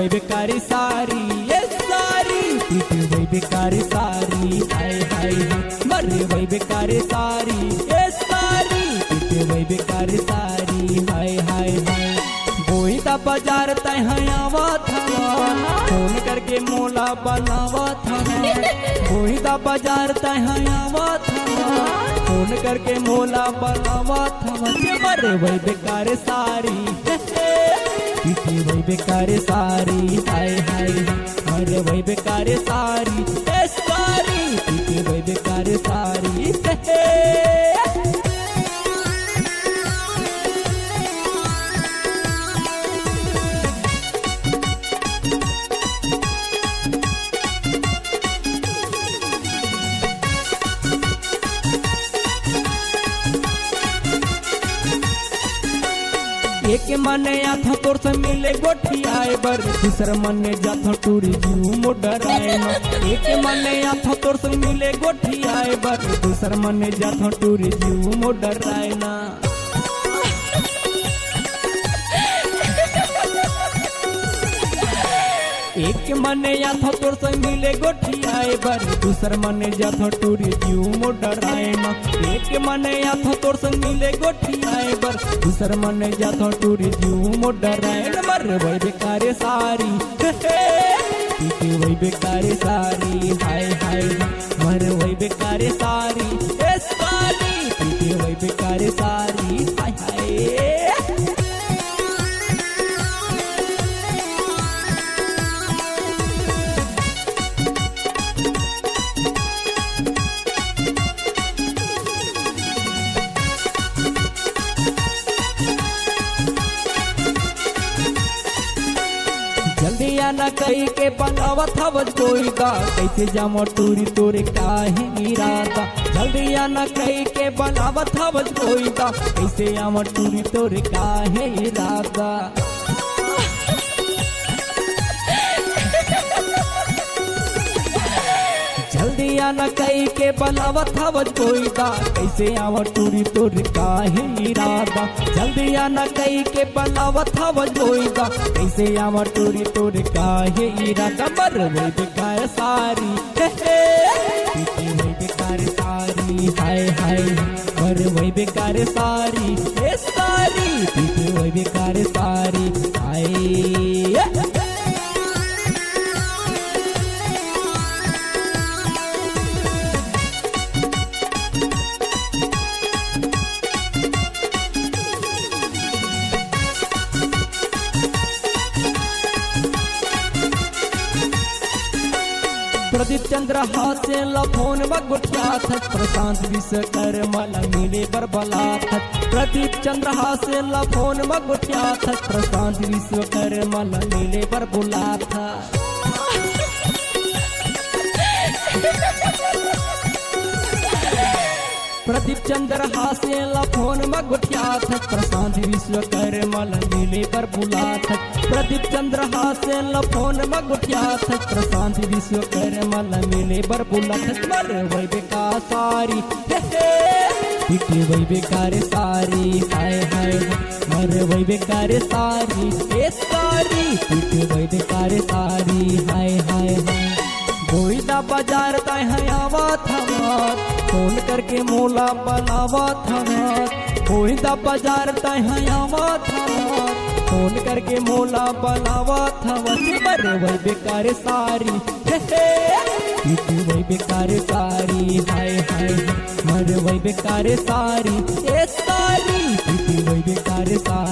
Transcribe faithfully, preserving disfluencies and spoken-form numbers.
वही बेकारी सारी, ए सारी, पीटे वही बेकारी सारी, हाय, हाय, हाय। मरे वही बेकारी सारी, ए सारी, पीटे वही बेकारी सारी, हाय, हाय, हाय। बोही दा बाजार तैं ह आवत हवा, फोन करके मोला बलावत हवा। बोही दा बाजार तैं ह आवत हवा, फोन करके मोला बलावत हवा। मरे वही बेकार सारी, पीटे वही बेकार सारी, हाय, हाय। मरे वही बेकार सारी, ए सारी, पीटे वही बेकार सारी। एक मन आथों तोर संग मिले गोठियाए बर, दूसर मन जाथों टूरी जीव मोर डराए ना। एक मन आथों तोर संग मिले गोठियाए बर, दूसर मन जाथों टूरी जीव मोर डराए ना। एक मन आथों तोर संग मिले गोठियाए बर, दूसर मन जाथों टूरी जीव मोर डराए ना। एक मन आथों तोर संग मिले गोठियाए बर, दूसर मन जाथों टूरी जीव मोर डराए ना। मरे वही बेकार सारी, पीटे वही बेकार सारी, हाय, हाय। मरे वही बेकार सारी, ए सारी, पीटे वही बेकार सारी, हाय, हाय। जल्दी आना कही के बलावत हवस गोइदा, कैसे जामो टूरी तोरे काहे इरादा। जल्दी आना कही के बलावत हवस गोइदा, कैसे आमो टूरी तोरे काहे इरादा। जल्दी आना कही के बलावत हवस गोइदा, कैसे आमो टूरी तोरे काहे इरादा। जल्दी आना कही के बलावत हवस गोइदा, कैसे आमो टूरी तोरे काहे इरादा। मरे वही बेकार सारी, हे, हे। पीटे वही बेकार सारी, हाय, हाय। मरे वही बेकार सारी, ए सारी, पीटे वही बेकार सारी, हाय। प्रदीप चंद्रहास ला फोन म गोठियाथस, प्रशांत विश्वकर्मा ला मिले बर बलाथस। प्रदीप चंद्रहास ला फोन म गोठियाथस, प्रशांत विश्वकर्मा ला मिले बर बुलाथस। प्रदीप चंद्रहास ला फोन म गोठियाथस, प्रशांत विश्वकर्मा ला मिले बर बुलाथस। प्रदीप चंद्रहास ला फोन म गोठियाथस, प्रशांत विश्वकर्मा ला मिले बर बुलाथस। मरे वही बेकार सारी, हे, हे। पीटे वही बेकार सारी, हाय, हाय, हाय। मरे वही बेकार सारी, ए सारी, पीटे वही बेकार सारी, हाय, हाय, हाय। गोइदा बाजार तैं ह आवत हवस, फोन करके मोला बलावत हवस। गोइदा बाजार तैं ह आवत हवस, फोन करके मोला बलावत हवस। मरे वही बेकार सारी, हे, हे। पीटे वही बेकार सारी, हाय, हाय, हाय। मरे वही बेकार सारी, ए सारी, पीटे वही बेकार सारी।